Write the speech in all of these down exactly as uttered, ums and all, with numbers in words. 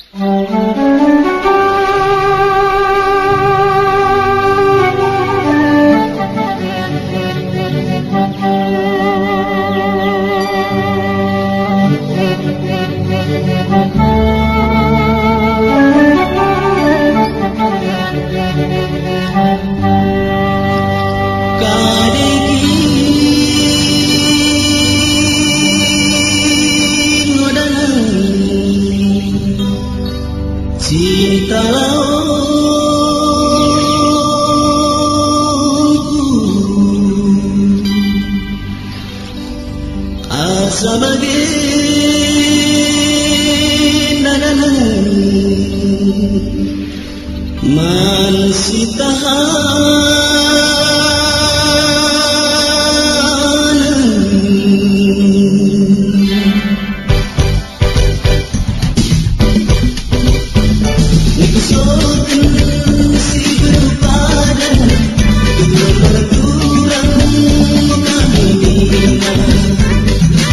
Kade kin odanangku cinta laonku, asa bage nadammu man sitahanen. Nikusoken si beru padan, tutur berkurang kami mina.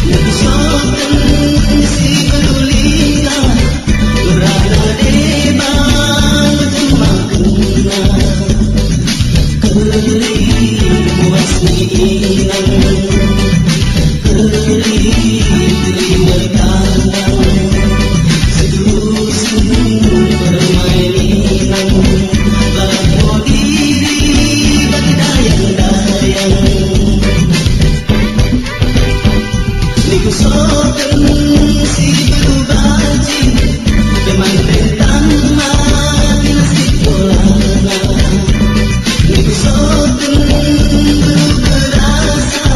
Nikusoken si beru lila, merana deba tumakunna. Keli muas ni inang, keli keli bertandang, sedusun permain inang, lako diri berdayang-dayang. Nikusoken si beru bajing, teman bentang mati nasib bolana. Nikusoken beru berasa,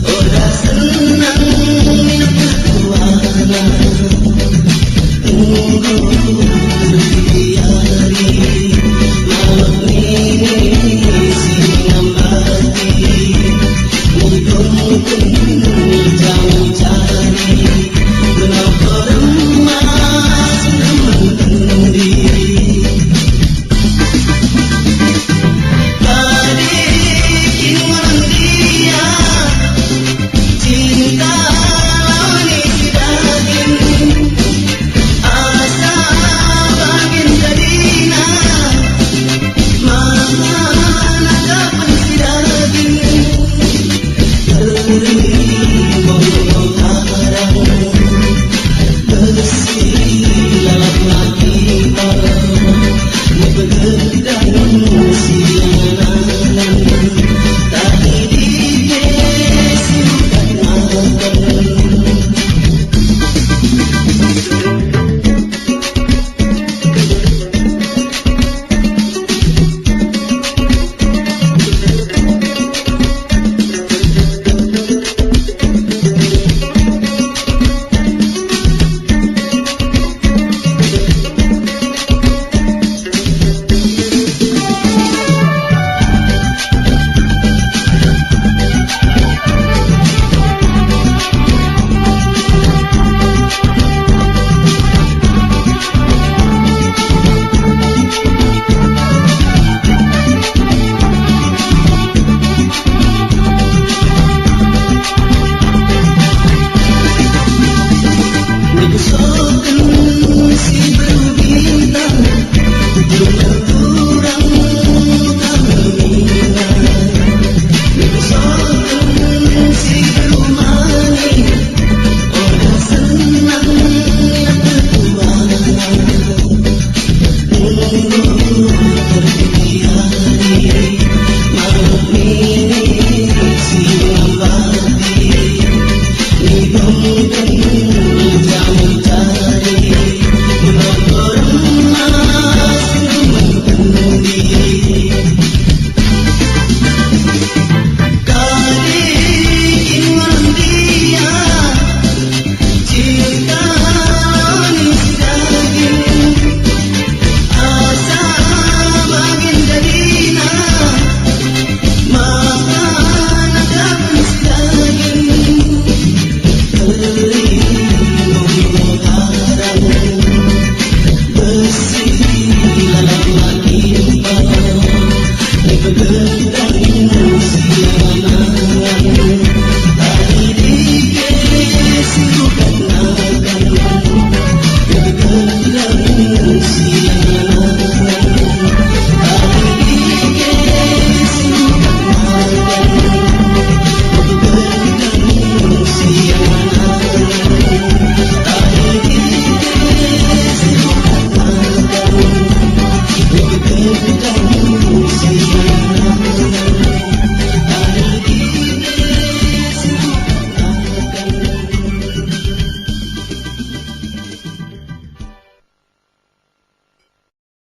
oda senang minat tuana. Tunggu terpilih